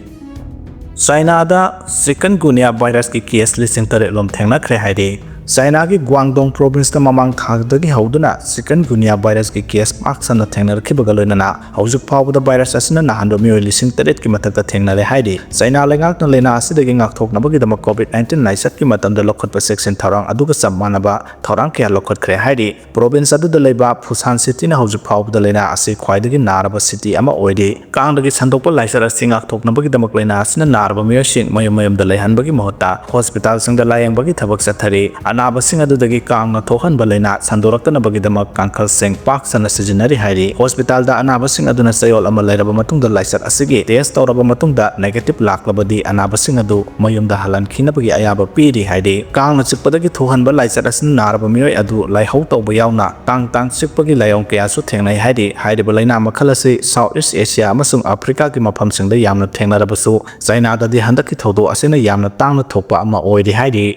ꯆꯥꯏꯅꯥꯗ ꯆꯤꯀꯟꯒꯨꯅꯤꯌꯥ ꯚꯥꯏꯔꯁꯀꯤ ꯀꯦꯁ ꯂꯤꯁꯤꯡ ꯇꯔꯦꯠ ꯂꯣꯝ ꯊꯦꯡꯅꯈ꯭ꯔꯦ ꯍꯥꯏꯔꯤ꯫ ꯆꯥꯏꯅꯥꯒꯤ ꯒ꯭ꯋꯥꯡꯗꯣꯡ ꯄ꯭ꯔꯣꯚꯤꯟꯁꯇ ꯃꯃꯥꯡ ꯊꯥꯗꯒꯤ ꯍꯧꯗꯨꯅ ꯆꯤꯀꯟꯒꯨꯅꯤꯌꯥ ꯚꯥꯏꯔꯁꯀꯤ ꯀꯦꯁ ꯄꯥꯛ ꯁꯟꯅ ꯊꯦꯡꯅꯔꯛꯈꯤꯕꯒ ꯂꯣꯏꯅꯅ ꯍꯧꯖꯤꯛ ꯐꯥꯎꯕꯗ ꯚꯥꯏꯔꯁ ꯑꯁꯤꯅ ꯅꯥꯍꯟꯕ ꯃꯤꯑꯣꯏ ꯂꯤꯁꯤꯡ ꯇꯔꯦꯠꯀꯤ ꯃꯊꯛꯇ ꯊꯦꯡꯅꯔꯦ ꯍꯥꯏꯔꯤ꯫ ꯆꯥꯏꯅꯥ ꯂꯩꯉꯥꯛꯅ ꯂꯥꯏꯅꯥ ꯑꯁꯤꯗꯒꯤ ꯉꯥꯛꯊꯣꯛꯅꯕꯒꯤꯗꯃꯛ ꯀꯣꯚꯤꯗ ꯅꯥꯏꯟꯇꯤꯟ ꯂꯥꯏꯆꯠꯀꯤ ꯃꯇꯝꯗ ꯂꯧꯈꯠꯄ ꯆꯦꯛꯁꯤꯟ ꯊꯧꯔꯥꯡ ꯑꯗꯨꯒ ꯆꯞ ꯃꯥꯟꯅꯕ ꯊꯧꯔꯥꯡ ꯀꯌꯥ ꯂꯧꯈꯠꯈ꯭ꯔꯦ ꯍꯥꯏꯔꯤ꯫ ꯄ꯭ꯔꯣꯚꯤꯟꯁ ꯑꯗꯨꯗ ꯂꯩꯕ ꯐꯨꯁꯥꯟ ꯁꯤꯇꯤꯅ ꯍꯧꯖꯤꯛ ꯐꯥꯎꯕꯗ ꯂꯥꯏꯅꯥ ꯑꯁꯤ ꯈ꯭ꯋꯥꯏꯗꯒꯤ ꯅꯥꯔꯕ ꯁꯤꯇꯤ ꯑꯃ ꯑꯣꯏꯔꯤ꯫ ꯀꯥꯡꯗꯒꯤ ꯁꯟꯗꯣꯛꯄ ꯂꯥꯏꯆꯠ ꯑꯁꯤ ꯉꯥꯛꯊꯣꯛꯅꯕꯒꯤꯗꯃꯛ ꯂꯥꯏꯅꯥ ꯑꯁꯤꯅ ꯅꯥꯔꯕ ꯃꯤꯑꯣꯏꯁꯤꯡ ꯃꯌꯨꯝ ꯃꯌꯨꯝꯗ ꯂꯩꯍꯟꯕꯒꯤ ꯃꯍꯨꯠꯇ ꯍꯣꯁꯄꯤꯇꯥꯜꯁꯤꯡꯗ ꯂꯥꯌꯦꯡꯕꯒꯤ ꯊꯕꯛ ꯆꯠꯊꯔꯤ꯫ ꯑꯅꯥꯕꯁꯤꯡ ꯑꯗꯨꯗꯒꯤ ꯀꯥꯡꯅ ꯊꯣꯛꯍꯟꯕ ꯂꯥꯏꯅꯥ ꯁꯟꯗꯣꯔꯛꯇꯅꯕꯒꯤꯗꯃꯛ ꯀꯥꯡꯈꯜꯁꯤꯡ ꯄꯥꯛ ꯁꯟꯅ ꯁꯤꯖꯤꯟꯅꯔꯤ ꯍꯥꯏꯔꯤ꯫ ꯍꯣꯁꯄꯤꯇꯥꯜꯗ ꯑꯅꯥꯕꯁꯤꯡ ꯑꯗꯨꯅ ꯆꯌꯣꯜ ꯑꯃ ꯂꯩꯔꯕ ꯃꯇꯨꯡꯗ ꯂꯥꯏꯆꯠ ꯑꯁꯤꯒꯤ ꯇꯦꯁ ꯇꯧꯔꯕ ꯃꯇꯨꯡꯗ ꯅꯦꯒꯦꯇꯤꯚ ꯂꯥꯛꯂꯕꯗꯤ ꯑꯅꯥꯕꯁꯤꯡ ꯑꯗꯨ ꯃꯌꯨꯝꯗ ꯍꯜꯍꯟꯈꯤꯅꯕꯒꯤ ꯑꯌꯥꯕ ꯄꯤꯔꯤ ꯍꯥꯏꯔꯤ꯫ ꯀꯥꯡꯅ ꯆꯤꯛꯄꯗꯒꯤ ꯊꯣꯛꯍꯟꯕ ꯂꯥꯏꯆꯠ ꯑꯁꯤꯅ ꯅꯥꯔꯕ ꯃꯤꯑꯣꯏ ꯑꯗꯨ ꯂꯥꯏꯍꯧ ꯇꯧꯕ ꯌꯥꯎꯅ ꯇꯥꯡ ꯇꯥꯡ ꯆꯤꯛꯄꯒꯤ ꯂꯥꯏꯑꯣꯡ ꯀꯌꯥꯁꯨ ꯊꯦꯡꯅꯩ ꯍꯥꯏꯔꯤ꯫ ꯍꯥꯏꯔꯤꯕ ꯂꯥꯏꯅꯥ ꯃꯈꯜ ꯑꯁꯤ ꯁꯥꯎꯠ ꯏꯁ ꯑꯦꯁꯤꯌꯥ ꯑꯃꯁꯨꯡ ꯑꯐ꯭ꯔꯤꯀꯥꯒꯤ ꯃꯐꯝꯁꯤꯡꯗ ꯌꯥꯝꯅ ꯊꯦꯡꯅꯔꯕꯁꯨ, ꯆꯥꯏꯅꯥꯗꯗꯤ ꯍꯟꯗꯛꯀꯤ ꯊꯧꯗꯣꯛ ꯑꯁꯤꯅ ꯌꯥꯝꯅ ꯇꯥꯡꯅ ꯊꯣꯛꯄ ꯑꯃ ꯑꯣꯏꯔꯤ ꯍꯥꯏꯔꯤ꯫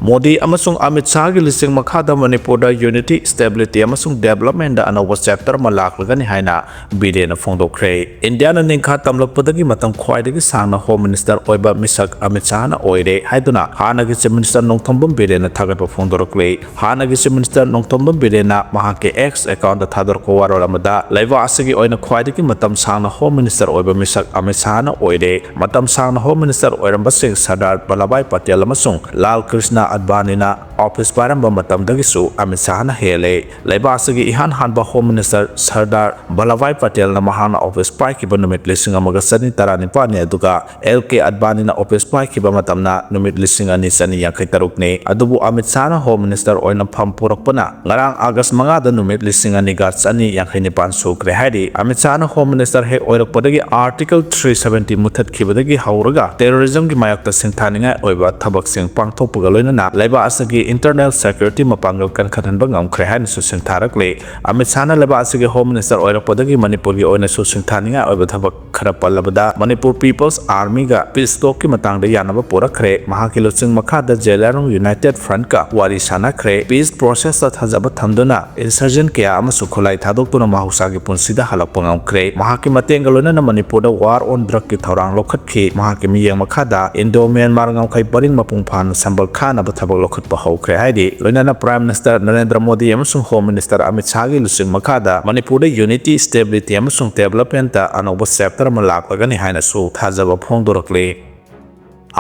ꯃꯣꯗꯤ ꯑꯃꯁꯨꯡ ꯑꯃꯤꯠ ꯁꯥꯍꯒꯤ ꯂꯨꯆꯤꯡ ꯃꯈꯥꯗ ꯃꯅꯤꯄꯨꯔꯗ unity, stability ꯑꯃꯁꯨꯡ developmentꯗ ꯑꯅꯧꯕ chapter ꯑꯃ ꯂꯥꯛꯂꯒꯅꯤ ꯍꯥꯏꯅ ꯕꯤꯔꯦꯟꯅ ꯐꯣꯡꯗꯣꯛꯈ꯭ꯔꯦ꯫ ꯏꯟꯗꯤꯌꯥꯅ ꯅꯤꯡꯈꯥ ꯇꯝꯂꯛꯄꯗꯒꯤ ꯃꯇꯝ ꯈ꯭ꯋꯥꯏꯗꯒꯤ ꯁꯥꯡꯅ Home Minister ꯑꯣꯏꯕ ꯃꯤꯁꯛ ꯑꯃꯤꯠ ꯁꯥꯍꯅ ꯑꯣꯏꯔꯦ ꯍꯥꯏꯗꯨꯅ ꯍꯥꯟꯅꯒꯤ Chief Minister ꯅꯣꯡꯊꯣꯝꯕꯝ ꯕꯤꯔꯦꯟꯅ ꯊꯥꯒꯠꯄ ꯐꯣꯡꯗꯣꯔꯛꯂꯤ꯫ ꯍꯥꯟꯅꯒꯤ Chief Minister ꯅꯣꯡꯊꯣꯝꯕꯝ ꯕꯤꯔꯦꯟꯅ ꯃꯍꯥꯛꯀꯤ X accountꯇ ꯊꯥꯗꯣꯔꯛꯄ ꯋꯥꯔꯣꯜ ꯑꯃꯗ, ꯂꯩꯕꯥꯛ ꯑꯁꯤꯒꯤ ꯑꯣꯏꯅ ꯈ꯭ꯋꯥꯏꯗꯒꯤ ꯃꯇꯝ ꯁꯥꯡꯅ Home Minister ꯑꯣꯏꯕ ꯃꯤꯁꯛ ꯑꯃꯤꯠ ꯁꯥꯍꯅ ꯑꯣꯏꯔꯦ꯫ ꯃꯇꯝ ꯁꯥꯡꯅ Home Minister ꯑꯣꯏꯔꯝꯕꯁꯤꯡ ꯁꯔꯗꯥꯔ ꯚꯜꯂꯚꯚꯥꯏ ꯄꯇꯦꯜ ꯑꯃꯁꯨꯡ ꯂꯥꯜ ꯀ꯭ꯔꯤꯁꯅ ꯑꯗꯚꯥꯅꯤꯅ office ꯄꯥꯏꯔꯝꯕ ꯃꯇꯝꯗꯒꯤꯁꯨ ꯑꯃꯤꯠ ꯁꯥꯍꯅ ꯍꯦꯜꯂꯦ꯫ ꯂꯩꯕꯥꯛ ꯑꯁꯤꯒꯤ ꯏꯍꯥꯟ ꯍꯥꯟꯕ Home Minister ꯁꯔꯗꯥꯔ ꯚꯜꯂꯚꯚꯥꯏ ꯄꯇꯦꯜꯅ ꯃꯍꯥꯛꯅ office ꯄꯥꯏꯈꯤꯕ ꯅꯨꯃꯤꯠ ꯂꯤꯁꯤꯡ ꯑꯃꯒ ꯆꯅꯤ ꯇꯔꯥꯅꯤꯄꯥꯟꯅꯤ, ꯑꯗꯨꯒ ꯑꯦꯜ ꯀꯦ ꯑꯗꯚꯥꯅꯤꯅ office ꯄꯥꯏꯈꯤꯕ ꯃꯇꯝꯅ ꯅꯨꯃꯤꯠ ꯂꯤꯁꯤꯡ ꯑꯅꯤ ꯆꯅꯤ ꯌꯥꯡꯈꯩ ꯇꯔꯨꯛꯅꯤ꯫ ꯑꯗꯨꯕꯨ ꯑꯃꯤꯠ ꯁꯥꯍꯅ Home Minister ꯑꯣꯏꯅ ꯐꯝ ꯄꯨꯔꯛꯄꯅ ꯉꯔꯥꯡ ꯑꯥꯒꯁ ꯃꯉꯥꯗ ꯅꯨꯃꯤꯠ ꯂꯤꯁꯤꯡ ꯑꯅꯤꯒ ꯆꯅꯤ ꯌꯥꯡꯈꯩ ꯅꯤꯄꯥꯟ ꯁꯨꯈ꯭ꯔꯦ ꯍꯥꯏꯔꯤ꯫ ꯑꯃꯤꯠ ꯁꯥꯍꯅ Home Minister ꯍꯦꯛ ꯑꯣꯏꯔꯛꯄꯗꯒꯤ Article three seventy ꯃꯨꯊꯠꯈꯤꯕꯗꯒꯤ ꯍꯧꯔꯒ terrorismꯒꯤ ꯃꯥꯌꯣꯛꯇ ꯁꯤꯡꯊꯥꯅꯤꯡꯉꯥꯏ ꯑꯣꯏꯕ ꯊꯕꯛꯁꯤꯡ ꯄꯥꯡꯊꯣꯛꯄꯒ ꯂꯣꯏꯅꯅ ꯂꯩꯕꯥꯛ ꯑꯁꯤꯒꯤ internal security ꯃꯄꯥꯡꯒꯜ ꯀꯟꯈꯠꯍꯟꯕ ꯉꯝꯈ꯭ꯔꯦ ꯍꯥꯏꯅꯁꯨ ꯁꯤꯡꯊꯥꯔꯛꯂꯤ꯫ ꯑꯃꯤꯠ ꯁꯥꯍꯅ ꯂꯩꯕꯥꯛ ꯑꯁꯤꯒꯤ Home Minister ꯑꯣꯏꯔꯛꯄꯗꯒꯤ ꯃꯅꯤꯄꯨꯔꯒꯤ ꯑꯣꯏꯅꯁꯨ ꯁꯤꯡꯊꯥꯅꯤꯡꯉꯥꯏ ꯑꯣꯏꯕ ꯊꯕꯛ ꯈꯔ ꯄꯜꯂꯕꯗ, ꯃꯅꯤꯄꯨꯔ People's Armyꯒ peace talkꯀꯤ ꯃꯇꯥꯡꯗ ꯌꯥꯅꯕ ꯄꯨꯔꯛꯈ꯭ꯔꯦ꯫ ꯃꯍꯥꯛꯀꯤ ꯂꯨꯆꯤꯡ ꯃꯈꯥꯗ ꯖꯦꯂꯤꯌꯥꯡꯔꯣꯡ United Frontꯀ ꯋꯥꯔꯤ ꯁꯥꯅꯈ꯭ꯔꯦ꯫ Peace processꯇ ꯊꯥꯖꯕ ꯊꯝꯗꯨꯅ insurgent ꯀꯌꯥ ꯑꯃꯁꯨ ꯈꯨꯠꯂꯥꯏ ꯊꯥꯗꯣꯛꯇꯨꯅ ꯃꯍꯧꯁꯥꯒꯤ ꯄꯨꯟꯁꯤꯗ ꯍꯜꯂꯛꯄ ꯉꯝꯈ꯭ꯔꯦ꯫ ꯃꯍꯥꯛꯀꯤ ꯃꯇꯦꯡꯒ ꯂꯣꯏꯅꯅ ꯃꯅꯤꯄꯨꯔꯗ war on drugꯀꯤ ꯊꯧꯔꯥꯡ ꯂꯧꯈꯠꯈꯤ꯫ ꯃꯍꯥꯛꯀꯤ ꯃꯤꯠꯌꯦꯡ ꯃꯈꯥꯗ Indo-Myanmar ꯉꯝꯈꯩ ꯄꯔꯤꯡ ꯃꯄꯨꯡ ꯐꯥꯅ ꯁꯝꯕꯜ ꯈꯥꯅꯕ ꯊꯕꯛ ꯂꯧꯈꯠꯄ ꯍꯧꯈ꯭ꯔꯦ ꯍꯥꯏꯔꯤ꯫ ꯂꯣꯏꯅꯅ Prime Minister ꯅꯔꯦꯟꯗ꯭ꯔ ꯃꯣꯗꯤ ꯑꯃꯁꯨꯡ Home Minister ꯑꯃꯤꯠ ꯁꯥꯍꯒꯤ ꯂꯨꯆꯤꯡ ꯃꯈꯥꯗ ꯃꯅꯤꯄꯨꯔꯗ unity, stability ꯑꯃꯁꯨꯡ developmentꯇ ꯑꯅꯧꯕ chapter ꯑꯃ ꯂꯥꯛꯂꯒꯅꯤ ꯍꯥꯏꯅꯁꯨ ꯊꯥꯖꯕ ꯐꯣꯡꯗꯣꯔꯛꯂꯤ꯫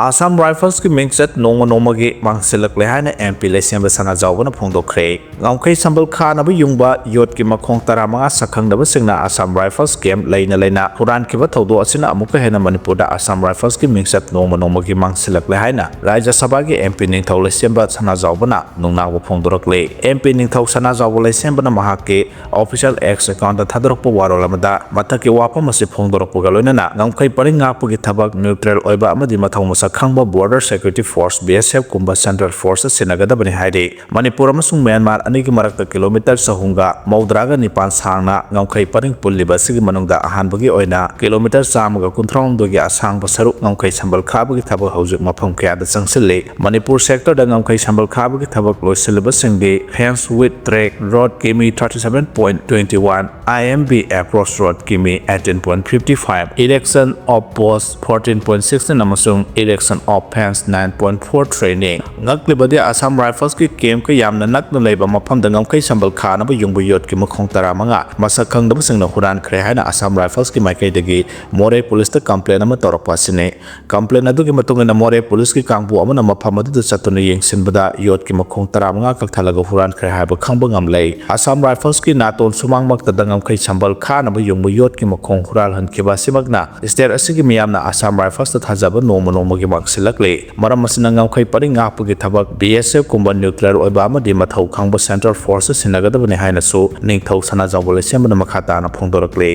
ꯑꯁꯥꯝ ꯔꯥꯏꯐꯜꯁꯀꯤ ꯃꯤꯡꯆꯠ ꯅꯣꯡꯃ ꯅꯣꯡꯃꯒꯤ ꯃꯥꯡꯁꯤꯜꯂꯛꯂꯦ ꯍꯥꯏꯅ ꯑꯦꯝ ꯄꯤ ꯂꯩꯁꯦꯝꯕ ꯁꯅꯥꯖꯥꯎꯕꯅ ꯐꯣꯡꯗꯣꯛꯈ꯭ꯔꯦ꯫ ꯉꯝꯈꯩ ꯁꯝꯕꯜ ꯈꯥꯅꯕ ꯌꯨꯡꯕ ꯌꯣꯠꯀꯤ ꯃꯈꯣꯡ ꯇꯔꯥꯃꯉꯥ ꯁꯛꯈꯪꯗꯕꯁꯤꯡꯅ ꯑꯁꯥꯝ ꯔꯥꯏꯐꯜꯁ ꯀꯦꯝꯞ ꯂꯩꯅ ꯂꯩꯅ ꯍꯨꯔꯥꯟꯈꯤꯕ ꯊꯧꯗꯣꯛ ꯑꯁꯤꯅ ꯑꯃꯨꯛꯀ ꯍꯦꯟꯅ ꯃꯅꯤꯄꯨꯔꯗ ꯑꯁꯥꯝ ꯔꯥꯏꯐꯜꯁꯀꯤ ꯃꯤꯡꯆꯠ ꯅꯣꯡꯃ ꯅꯣꯡꯃꯒꯤ ꯃꯥꯡꯁꯤꯜꯂꯛꯂꯦ ꯍꯥꯏꯅ ꯔꯥꯖ꯭ꯌ ꯁꯚꯥꯒꯤ ꯑꯦꯝ ꯄꯤ ꯅꯤꯡꯊꯧ ꯂꯩꯁꯦꯝꯕ ꯁꯅꯥꯖꯥꯎꯕꯅ ꯅꯨꯡꯅꯥꯡꯕ ꯐꯣꯡꯗꯣꯔꯛꯂꯤ꯫ ꯑꯦꯝ ꯄꯤ ꯅꯤꯡꯊꯧ ꯁꯅꯥꯖꯥꯎꯕ ꯂꯩꯁꯦꯝꯕꯅ ꯃꯍꯥꯛꯀꯤ ꯑꯣꯐꯤꯁꯤꯌꯦꯜ ꯑꯦꯛꯁ ꯑꯦꯀꯥꯎꯟꯗ ꯊꯥꯗꯣꯔꯛꯄ ꯋꯥꯔꯣꯜ ꯑꯃꯗ ꯃꯊꯛꯀꯤ ꯋꯥꯐꯝ ꯑꯁꯤ ꯐꯣꯡꯗꯣꯔꯛꯄꯒ ꯂꯣꯏꯅꯅ ꯉꯝꯈꯩ ꯄꯔꯤꯡ ꯉꯥꯛꯄꯒꯤ ꯊꯕꯛ ꯅ꯭ꯌꯨꯇ꯭ꯔꯦꯜ ꯑꯣꯏꯕ ꯑꯃꯗꯤ ꯃꯊꯧ ꯃꯁꯛ ꯈꯪꯕ ꯕꯣꯔꯗꯔ ꯁꯦꯀ꯭ꯌꯨꯔꯤꯇꯤ ꯐꯣꯔꯁ, ꯕꯤ ꯑꯦꯁ ꯑꯦꯐ ꯀꯨꯝꯕ ꯁꯦꯟꯇ꯭ꯔꯦꯜ ꯐꯣꯔꯁꯇ ꯁꯤꯟꯅꯒꯗꯕꯅꯤ ꯍꯥꯏꯔꯤ꯫ ꯃꯅꯤꯄꯨꯔ ꯑꯃꯁꯨꯡ ꯃ꯭ꯌꯥꯟꯃꯥꯔ ꯑꯅꯤꯒꯤ ꯃꯔꯛꯇ ꯀꯤꯂꯣꯃꯤꯇꯔ ꯆꯍꯨꯝꯒ ꯃꯧꯗ꯭ꯔꯥꯒ ꯅꯤꯄꯥꯟ ꯁꯥꯡꯅ ꯉꯝꯈꯩ ꯄꯔꯤꯡ ꯄꯨꯜꯂꯤꯕ ꯑꯁꯤꯒꯤ ꯃꯅꯨꯡꯗ ꯑꯍꯥꯟꯕꯒꯤ ꯑꯣꯏꯅ ꯀꯤꯂꯣꯃꯤꯇꯔ ꯆꯥꯝꯃꯒ ꯀꯨꯟꯊ꯭ꯔꯥꯍꯨꯝꯗꯣꯏꯒꯤ ꯑꯁꯥꯡꯕ ꯁꯔꯨꯛ ꯉꯝꯈꯩ ꯁꯝꯕꯜ ꯈꯥꯕꯒꯤ ꯊꯕꯛ ꯍꯧꯖꯤꯛ ꯃꯐꯝ ꯀꯌꯥꯗ ꯆꯪꯁꯤꯜꯂꯤ꯫ ꯃꯅꯤꯄꯨꯔ ꯁꯦꯛꯇꯔꯗ ꯉꯝꯈꯩ ꯁꯝꯕꯜ ꯈꯥꯕꯒꯤ ꯊꯕꯛ ꯂꯣꯏꯁꯤꯜꯂꯤꯕꯁꯤꯡꯗꯤ Fence with Track Road ꯀꯤꯃꯤ thirty seven point twenty one, I M B Approach Road ꯀꯤꯃꯤ eighteen point fifty five, Erection of Post fourteen point sixteen ꯑꯃꯁꯨꯡ Erection of Fence nine point four three ꯅꯤ꯫ ꯉꯛꯂꯤꯕꯗꯤ ꯑꯁꯥꯝ ꯔꯥꯏꯐꯜꯁꯀꯤ ꯀꯦꯝꯞꯀ ꯌꯥꯝꯅ ꯅꯛꯅ ꯂꯩꯕ ꯃꯐꯝꯗ ꯉꯝꯈꯩ ꯁꯝꯕꯜ ꯈꯥꯅꯕ ꯌꯨꯡꯕ ꯌꯣꯠꯀꯤ ꯃꯈꯣꯡ ꯇꯔꯥꯃꯉꯥ ꯃꯁꯛ ꯈꯪꯗꯕꯁꯤꯡꯅ ꯍꯨꯔꯥꯟꯈ꯭ꯔꯦ ꯍꯥꯏꯅ ꯑꯁꯥꯝ ꯔꯥꯏꯐꯜꯁꯀꯤ ꯃꯥꯏꯀꯩꯗꯒꯤ ꯃꯣꯔꯦ ꯄꯨꯂꯤꯁꯇ ꯀꯝꯄ꯭ꯂꯦꯟ ꯑꯃ ꯇꯧꯔꯛꯄ ꯑꯁꯤꯅꯤ꯫ ꯀꯝꯄ꯭ꯂꯦꯟ ꯑꯗꯨꯒꯤ ꯃꯇꯨꯡ ꯏꯟꯅ ꯃꯣꯔꯦ ꯄꯨꯂꯤꯁꯀꯤ ꯀꯥꯡꯕꯨ ꯑꯃꯅ ꯃꯐꯝ ꯑꯗꯨꯗ ꯆꯠꯇꯨꯅ ꯌꯦꯡꯁꯤꯟꯕꯗ ꯌꯣꯠꯀꯤ ꯃꯈꯣꯡ ꯇꯔꯥꯃꯉꯥ ꯀꯛꯊꯠꯂꯒ ꯍꯨꯔꯥꯟꯈ꯭ꯔꯦ ꯍꯥꯏꯕ ꯈꯪꯕ ꯉꯝꯂꯦ꯫ ꯑꯁꯥꯝ ꯔꯥꯏꯐꯜꯁꯀꯤ ꯅꯥꯇꯣꯟ ꯁꯨꯃꯥꯡꯃꯛꯇꯗ ꯉꯝꯈꯩ ꯁꯝꯕꯜ ꯈꯥꯅꯕ ꯌꯨꯡꯕ ꯌꯣꯠꯀꯤ ꯃꯈꯣꯡ ꯍꯨꯔꯥꯜꯍꯟꯈꯤꯕ ꯑꯁꯤꯃꯛꯅ ꯁ꯭ꯇꯦꯠ ꯑꯁꯤꯒꯤ ꯃꯤꯌꯥꯝꯅ ꯑꯁꯥꯝ ꯔꯥꯏꯐꯜꯁꯇ ꯊꯥꯖꯕ ꯅꯣꯡꯃ ꯅꯣꯡꯃꯒꯤ ꯃꯥꯡꯁꯤꯜꯂꯛꯂꯤ꯫ ꯃꯔꯝ ꯑꯁꯤꯅ ꯉꯝꯈꯩ ꯄꯔꯤꯡ ꯉꯥꯛꯄꯒꯤ ꯊꯕꯛ ꯕꯤ ꯑꯦꯁ ꯑꯦꯐ ꯀꯨꯝꯕ ꯅ꯭ꯌꯨꯇ꯭ꯔꯦꯜ ꯑꯣꯏꯕ ꯑꯃꯗꯤ ꯃꯊꯧ ꯈꯪꯕ ꯁꯦꯟꯇ꯭ꯔꯦꯜ ꯐꯣꯔꯁꯇ ꯁꯤꯟꯅꯒꯗꯕꯅꯤ ꯍꯥꯏꯅꯁꯨ ꯅꯤꯡꯊꯧ ꯁꯅꯥꯖꯥꯎꯕ ꯂꯩꯁꯦꯝꯕꯅ ꯃꯈꯥ ꯇꯥꯅ ꯐꯣꯡꯗꯣꯔꯛꯂꯤ꯫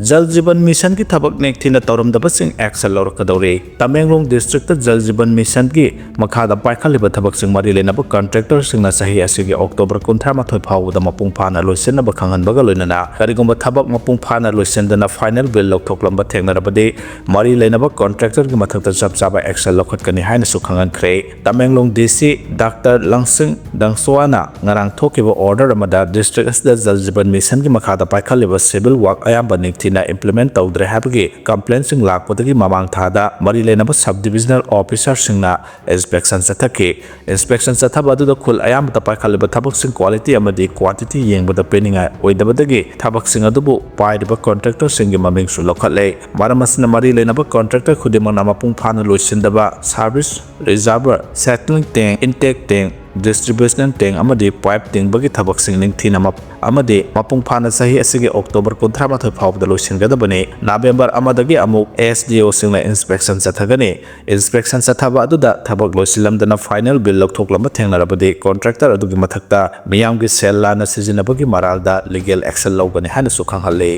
ꯖꯜ ꯖꯤꯕꯟ ꯃꯤꯁꯟꯒꯤ ꯊꯕꯛ ꯅꯤꯡꯊꯤꯅ ꯇꯧꯔꯝꯗꯕꯁꯤꯡ action ꯂꯧꯔꯛꯀꯗꯧꯔꯤ꯫ ꯇꯃꯦꯡꯂꯣꯡ ꯗꯤꯁꯇ꯭ꯔꯤꯛꯇ ꯖꯜ ꯖꯤꯕꯟ ꯃꯤꯁꯟꯒꯤ ꯃꯈꯥꯗ ꯄꯥꯏꯈꯠꯂꯤꯕ ꯊꯕꯛꯁꯤꯡ ꯃꯔꯤ ꯂꯩꯅꯕ ꯀꯟꯇ꯭ꯔꯦꯛꯇꯔꯁꯤꯡꯅ ꯆꯍꯤ ꯑꯁꯤꯒꯤ ꯑꯣꯛꯇꯣꯕꯔ ꯀꯨꯟꯊ꯭ꯔꯥ ꯃꯥꯊꯣꯏ ꯐꯥꯎꯕꯗ ꯃꯄꯨꯡ ꯐꯥꯅ ꯂꯣꯏꯁꯤꯟꯅꯕ ꯈꯪꯍꯟꯕꯒ ꯂꯣꯏꯅꯅ ꯀꯔꯤꯒꯨꯝꯕ ꯊꯕꯛ ꯃꯄꯨꯡ ꯐꯥꯅ ꯂꯣꯏꯁꯤꯟꯗꯅ ꯐꯥꯏꯅꯦꯜ ꯕꯤꯜ ꯂꯧꯊꯣꯛꯂꯝꯕ ꯊꯦꯡꯅꯔꯕꯗꯤ ꯃꯔꯤ ꯂꯩꯅꯕ ꯀꯟꯇ꯭ꯔꯦꯛꯇꯔꯒꯤ ꯃꯊꯛꯇ ꯆꯞ ꯆꯥꯕ action ꯂꯧꯈꯠꯀꯅꯤ ꯍꯥꯏꯅꯁꯨ ꯈꯪꯍꯟꯈ꯭ꯔꯦ꯫ ꯇꯃꯦꯡꯂꯣꯡ ꯗꯤ ꯁꯤ ꯗꯥꯛꯇꯔ ꯂꯪꯁꯤꯡ ꯗꯪꯁꯣꯋꯥꯅ ꯉꯔꯥꯡ ꯊꯣꯛꯈꯤꯕ order ꯑꯃꯗ ꯗꯤꯁꯇ꯭ꯔꯤꯛ ꯑꯁꯤꯗ ꯖꯜ ꯖꯤꯕꯟ ꯃꯤꯁꯟꯒꯤ ꯃꯈꯥꯗ ꯄꯥꯏꯈꯠꯂꯤꯕ civil work ꯑꯌꯥꯝꯕ ꯅꯤꯡꯊꯤ ꯊꯤꯅ implement ꯇꯧꯗ꯭ꯔꯦ ꯍꯥꯏꯕꯒꯤ complaintꯁꯤꯡ ꯂꯥꯛꯄꯗꯒꯤ ꯃꯃꯥꯡ ꯊꯥꯗ ꯃꯔꯤ ꯂꯩꯅꯕ sub divisional officerꯁꯤꯡꯅ inspection ꯆꯠꯊꯈꯤ꯫ Inspection ꯆꯠꯊꯕ ꯑꯗꯨꯗ ꯈꯨꯜ ꯑꯌꯥꯝꯕꯗ ꯄꯥꯏꯈꯠꯂꯤꯕ ꯊꯕꯛꯁꯤꯡ quality ꯑꯃꯗꯤ quantity ꯌꯦꯡꯕꯗ ꯄꯦꯟꯅꯤꯡꯉꯥꯏ ꯑꯣꯏꯗꯕꯗꯒꯤ ꯊꯕꯛꯁꯤꯡ ꯑꯗꯨꯕꯨ ꯄꯥꯏꯔꯤꯕ contractorꯁꯤꯡꯒꯤ ꯃꯃꯤꯡꯁꯨ ꯂꯧꯈꯠꯂꯦ꯫ ꯃꯔꯝ ꯑꯁꯤꯅ ꯃꯔꯤ ꯂꯩꯅꯕ contractor ꯈꯨꯗꯤꯡꯃꯛꯅ ꯃꯄꯨꯡ ꯐꯥꯅ ꯂꯣꯏꯁꯤꯟꯗꯕ service reservoir, settling tank, intake tank, distribution tank ꯑꯃꯗꯤ pipe ꯇꯤꯡꯕꯒꯤ ꯊꯕꯛꯁꯤꯡ ꯅꯤꯡꯊꯤꯅ ꯃꯞ-, ꯑꯃꯗꯤ ꯃꯄꯨꯡ ꯐꯥꯅ ꯆꯍꯤ ꯑꯁꯤꯒꯤ October ꯀꯨꯟꯊ꯭ꯔꯥ ꯃꯥꯊꯣꯏ ꯐꯥꯎꯕꯗ ꯂꯣꯏꯁꯤꯟꯒꯗꯕꯅꯤ꯫ November ꯑꯃꯗꯒꯤ ꯑꯃꯨꯛ SDOꯁꯤꯡꯅ inspection ꯆꯠꯊꯒꯅꯤ꯫ Inspection ꯆꯠꯊꯕ ꯑꯗꯨꯗ ꯊꯕꯛ ꯂꯣꯏꯁꯤꯜꯂꯝꯗꯅ final bill ꯂꯧꯊꯣꯛꯂꯝꯕ ꯊꯦꯡꯅꯔꯕꯗꯤ contractor ꯑꯗꯨꯒꯤ ꯃꯊꯛꯇ ꯃꯤꯌꯥꯝꯒꯤ ꯁꯦꯜ ꯂꯥꯟꯅ ꯁꯤꯖꯤꯟꯅꯕꯒꯤ ꯃꯔꯥꯜꯗ legal action ꯂꯧꯒꯅꯤ ꯍꯥꯏꯅꯁꯨ ꯈꯪꯍꯜꯂꯤ꯫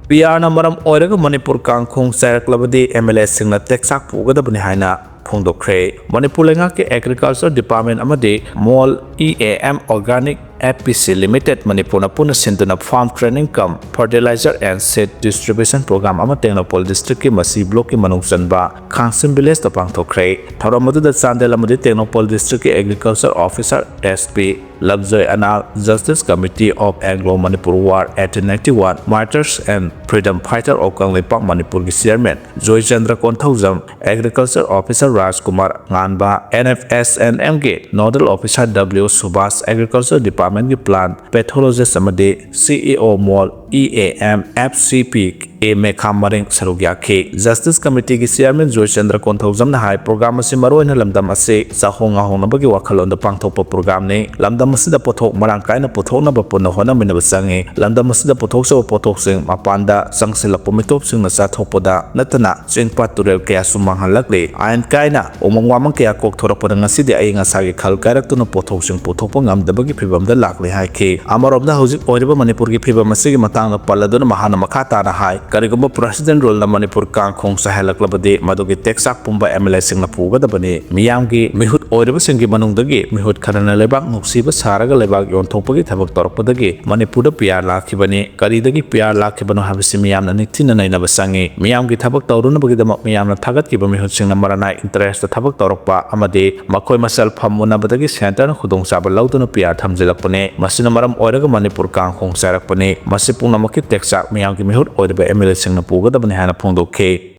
PRꯅ ꯃꯔꯝ ꯑꯣꯏꯔꯒ ꯃꯅꯤꯄꯨꯔ ꯀꯥꯡꯈꯣꯡ ꯆꯥꯏꯔꯛꯂꯕꯗꯤ MLAꯁꯤꯡꯅ ꯇꯦꯛꯆꯥꯛ ꯄꯨꯒꯗꯕꯅꯤ ꯍꯥꯏꯅ ꯐꯣꯡꯗꯣꯛꯈ꯭ꯔꯦ꯫ ꯃꯅꯤꯄꯨꯔ ꯂꯩꯉꯥꯛꯀꯤ Agriculture Department ꯑꯃꯗꯤ MOL EAM Organic FPC Limited ꯃꯅꯤꯄꯨꯔꯅ ꯄꯨꯟꯅ ꯁꯤꯟꯗꯨꯅ farm training cum fertilizer and seed distribution program ꯑꯃ ꯇꯦꯡꯅꯧꯄꯜ districtꯀꯤ ꯃꯁꯤ blockꯀꯤ ꯃꯅꯨꯡ ꯆꯟꯕ ꯈꯥꯡꯁꯤꯝ villageꯇ ꯄꯥꯡꯊꯣꯛꯈ꯭ꯔꯦ꯫ ꯊꯧꯔꯝ ꯑꯗꯨꯗ ꯆꯥꯟꯗꯦꯜ ꯑꯃꯗꯤ Tengnoupal districtꯀꯤ Agriculture Officer, SP, ꯂꯝꯖꯣꯏ Anal, Justice Committee of Anglo Manipur War eighteen ninety-one Martyrs and Freedom Fighter of Kangleipak ꯃꯅꯤꯄꯨꯔꯒꯤ Chairman Joychandra Konthoujam, Agriculture Officer ꯔꯥꯖꯀꯨꯃꯥꯔ ꯉꯥꯟꯕ, NFSNMꯒꯤ Nodal Officer W Subhas, Agriculture Departmentꯀꯤ Plant Pathologist ꯑꯃꯗꯤ CEO MOL EAM FCP ꯑꯦ ꯃꯦꯈꯥ ꯃꯔꯤꯡ ꯁꯔꯨꯛ ꯌꯥꯈꯤ꯫ Justice Committeeꯒꯤ Chairman ꯖꯣꯏꯆꯟꯗ꯭ꯔ ꯀꯣꯟꯊꯧꯖꯝꯅ ꯍꯥꯏ, program ꯑꯁꯤ ꯃꯔꯨꯑꯣꯏꯅ ꯂꯝꯗꯝ ꯑꯁꯤ ꯆꯥꯍꯣꯡ ꯉꯥꯍꯣꯡꯅꯕꯒꯤ ꯋꯥꯈꯜꯂꯣꯟꯗ ꯄꯥꯡꯊꯣꯛꯄ programꯅꯤ꯫ ꯂꯝꯗꯝ ꯑꯁꯤꯗ ꯄꯣꯠꯊꯣꯛ ꯃꯔꯥꯡ ꯀꯥꯏꯅ ꯄꯨꯊꯣꯛꯅꯕ ꯄꯨꯟꯅ ꯍꯣꯠꯅꯃꯤꯟꯅꯕ ꯆꯪꯏ꯫ ꯂꯝꯗꯝ ꯑꯁꯤꯗ ꯄꯨꯊꯣꯛꯆꯕ ꯄꯣꯠꯊꯣꯛꯁꯤꯡ ꯃꯄꯥꯟꯗ ꯆꯪꯁꯤꯜꯂꯛꯄ ꯃꯤꯇꯣꯞꯁꯤꯡꯅ ꯆꯥꯊꯣꯛꯄꯗ ꯅꯠꯇꯅ ꯆꯤꯡ ꯄꯥꯠ ꯇꯨꯔꯦꯜ ꯀꯌꯥꯁꯨ ꯃꯥꯡꯍꯜꯂꯛꯂꯤ꯫ ꯑꯥꯏꯟ ꯀꯥꯏꯅ ꯎꯃꯪ ꯋꯥꯃꯪ ꯀꯌꯥ ꯀꯣꯛꯊꯣꯔꯛꯄꯗ ꯉꯁꯤꯗꯤ ꯑꯏꯪ ꯑꯁꯥꯒꯤ ꯈꯜ ꯀꯥꯏꯔꯛꯇꯨꯅ ꯄꯣꯠꯊꯣꯛꯁꯤꯡ ꯄꯨꯊꯣꯛꯄ ꯉꯝꯗꯕꯒꯤ ꯐꯤꯚꯝꯗ ꯂꯥꯛꯂꯤ ꯍꯥꯏꯈꯤ꯫ ꯑꯃꯔꯣꯝꯗ ꯍꯧꯖꯤꯛ ꯑꯣꯏꯔꯤꯕ ꯃꯅꯤꯄꯨꯔꯒꯤ ꯐꯤꯚꯝ ꯑꯁꯤꯒꯤ ꯃꯇꯥꯡꯗ ꯄꯜꯂꯗꯨꯅ ꯃꯍꯥꯛꯅ ꯃꯈꯥ ꯇꯥꯅ ꯍꯥꯏ, ꯀꯔꯤꯒꯨꯝꯕ President Ruleꯅ ꯃꯅꯤꯄꯨꯔ ꯀꯥꯡꯈꯣꯡ ꯆꯥꯏꯍꯜꯂꯛꯂꯕꯗꯤ, ꯃꯗꯨꯒꯤ ꯇꯦꯛꯆꯥꯛ ꯄꯨꯝꯕ MLAꯁꯤꯡꯅ ꯄꯨꯒꯗꯕꯅꯤ꯫ ꯃꯤꯌꯥꯝꯒꯤ ꯃꯤꯍꯨꯠ ꯑꯣꯏꯔꯤꯕꯁꯤꯡꯒꯤ ꯃꯅꯨꯡꯗꯒꯤ ꯃꯤꯍꯨꯠ ꯈꯔꯅ ꯂꯩꯕꯥꯛ ꯅꯨꯡꯁꯤꯕ ꯁꯥꯔꯒ ꯂꯩꯕꯥꯛ ꯌꯣꯟꯊꯣꯛꯄꯒꯤ ꯊꯕꯛ ꯇꯧꯔꯛꯄꯗꯒꯤ ꯃꯅꯤꯄꯨꯔꯗ PR ꯂꯥꯛꯈꯤꯕꯅꯤ꯫ ꯀꯔꯤꯗꯒꯤ PR ꯂꯥꯛꯈꯤꯕꯅꯣ ꯍꯥꯏꯕꯁꯤ ꯃꯤꯌꯥꯝꯅ ꯅꯤꯡꯊꯤꯅ ꯅꯩꯅꯕ ꯆꯪꯏ꯫ ꯃꯤꯌꯥꯝꯒꯤ ꯊꯕꯛ ꯇꯧꯔꯨꯅꯕꯒꯤꯗꯃꯛ ꯃꯤꯌꯥꯝꯅ ꯊꯥꯒꯠꯈꯤꯕ ꯃꯤꯍꯨꯠꯁꯤꯡꯅ ꯃꯔꯥꯅꯥꯏ interestꯇ ꯊꯕꯛ ꯇꯧꯔꯛꯄ ꯑꯃꯗꯤ ꯃꯈꯣꯏ ꯃꯁꯦꯜ ꯐꯝ ꯎꯅꯕꯗꯒꯤ centreꯅ ꯈꯨꯗꯣꯡꯆꯥꯕ ꯂꯧꯗꯨꯅ PR ꯊꯝꯖꯤꯜꯂꯛꯄꯅꯤ꯫ ꯃꯁꯤꯅ ꯃꯔꯝ ꯑꯣꯏꯔꯒ ꯃꯅꯤꯄꯨꯔ ꯀꯥꯡꯈꯣꯡ ꯆꯥꯏꯔꯛꯄꯅꯤ꯫ ꯃꯁꯤ ꯄꯨꯝꯅꯃꯛꯀꯤ ꯇꯦꯛꯆꯥꯛ ꯃꯤꯌꯥꯝꯒꯤ ꯃꯤꯍꯨꯠ ꯑꯣꯏꯔꯤꯕ MLAꯁꯤꯡꯅ ꯄꯨꯒꯗꯕꯅꯤ ꯍꯥꯏꯅ ꯐꯣꯡꯗꯣꯛꯈꯤ꯫